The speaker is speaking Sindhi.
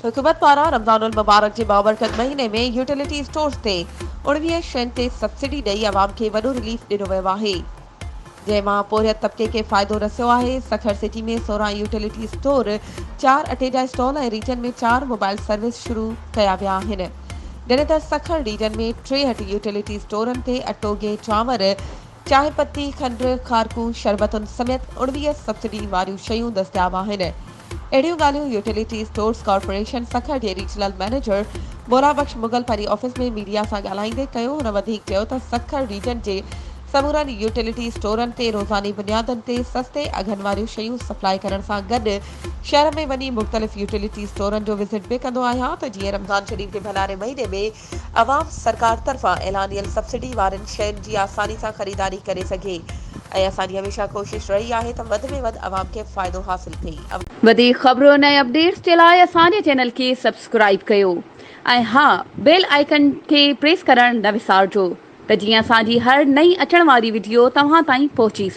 حڪومت پاران رمضان المبارڪ جي بابرڪت مهيني ۾ يوٽيلٽي اسٽورز تي 19 شين تي سبسڊي ڏئي عوام کي وڏو رليف ڏنو ويو آهي جنهن مان پورهيت طبقي کي فائدو رسيو آهي. سکر سٽي ۾ 16 يوٽيلٽي اسٽور، چار اٽي جا اسٽال ۽ ريجن ۾ چار موبائل سروس شروع ڪيا ويا آهن. جڏهن ته سکر ريجن ۾ 63 يوٽيلٽي اسٽورن تي اٽو، گيهه، چانور، چانهه پتي، کنڊ، کارڪون، شربتن سميت 19 سبسڊي واريون شيون دستياب آهن. اهڙيون ڳالهيون يوٽيلٽي اسٽورز ڪارپوريشن سکر جي ريجنل مئنيجر مولا بخش مغل پنهنجي آفيس ۾ ميڊيا سان ڳالهائيندي ڪيو. هن وڌيڪ چيو ته سکر ريجن جي سمورن يوٽيلٽي اسٽورن تي روزاني بنيادن تي سستي اگهن واريون شيون سپلاء ڪرڻ سان گڏ شهر ۾ وڃي مختلف يوٽيلٽي اسٽورن جو وزٽ به ڪندو آهيان ته جيئن رمضان شريف جي ڀلاري مهيني ۾ عوام سرڪار طرفان اعلانيل سبسڊي وارين شين جي آساني سان خريداري ڪري سگهي ۽ اسان جي هميشه ڪوشش رهي آهي ته وڌ ۾ وڌ عوام کي فائدو حاصل ٿئي. وڌيڪ خبرن ۽ اپڊيٽس جي لاء اسان جي چينل کي سبسڪرائيب ڪيو ۽ ها بيل آئيڪن کي پريس ڪرڻ نه وسارجو ته جيئن اسان جي هر نئين اچڻ واري وڊيو توهان تائين پهچي.